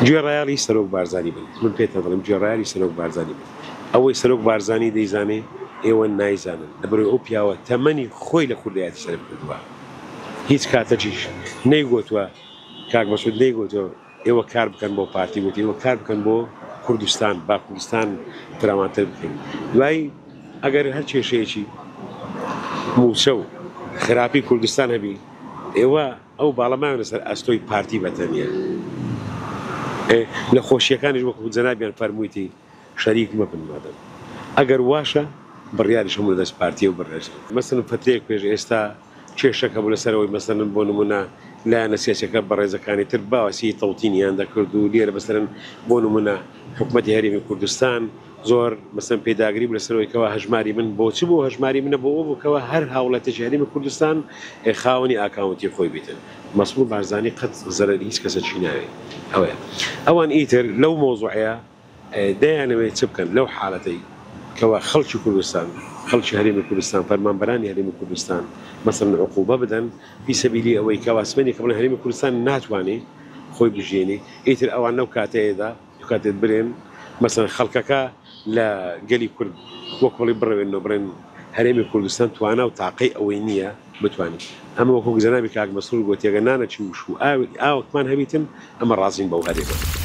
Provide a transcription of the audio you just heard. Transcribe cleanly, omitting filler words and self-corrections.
گوێڕایەڵی سەرۆک بارزانی بن، من پێتان دەڵێم گوێڕایەڵی سەرۆک بارزانی بن، ئەوەی سەرۆک بارزانی دەیزانێ ئێوە نایزانن، لەبەرئەوەی ئەو پیاوە تەمەنی خۆی لە کوردایەتی سەرف کردووە، هیچ کاتەکیش نەیگۆتووە کاک مەسعود نەیگۆتووە ئێوە کار بکەن بۆ پارتی، گوتی ئێوە کار بکەن بۆ کوردستان، با کوردستان فراوانتر بکەین. دوایی ئەگەر هەر کێشەیەکی مووچە و خراپی کوردستان هەبی ئێوە ئەو باڵە ماوێ لەسەر ئەستۆی پارتی بەتەنیا. ئێ لە خۆشیەکانیش وەکو جەنابیان فەرموویتی شەریک مەبن مادەم ئەگەر واشە بڕیاریش هەموو لەدەست پارتیە و بڕیاریش مەسەلەن فەترەیەک پێش ئێستا کێشەک هەبوو لەسەر ئەوەی مەسەلەن بۆ نمونە لایەنە سیاسیەکە بەڕێزەکانی تر باسی تەوتینیان دەکرد و لێرە مەسەلەن بۆ نمونە حکومەتی هەرێمی کوردستان زۆر مەسەلەن پێداگری بوو لەسەر ئەوەی کەوا هەژماری من بۆ چ بوو هەژماری منە بۆ ئەوە بوو کەوا هەر هاوڵاتیەکی هەرێمی کوردستان خاوەنی ئاکاونتی خۆی بیتن مەسرور بارزانی قەت زەرەری هیچ کەسەکی ناوێ ئەوەیە ئەوان ئیتر لەو مەوزوعەیە دەیانەوێت چ بکەن لەو حالەتەی کەوا خەڵکی کوردستان خەڵکی هەرێمی کوردستان فەرمانبەرانی هەرێمی کوردستان مەسەلەن عقوبە بدەن فی سەبیلی ئەوەی کەوا سبەینێ کە بڵێن هەرێمی کوردستان ناتوانێ خۆی بژیێنێ ئیتر ئەوان لەو کاتەیەدا کاتێک برێن مەسەلەن خەڵکەکە لە گەلی کورد وەک بڵێ بڕەوێنەوە بڵێن هەرێمی کوردستان توانا و تاقەی ئەوەی نییە بتوانین ئەمە وەکو جەنابی کاک مەسرور گۆتی ئەگەر نانەکی وش و ئاوێکمان هەبیتن ئەمە ڕازین بەو هەرێمە.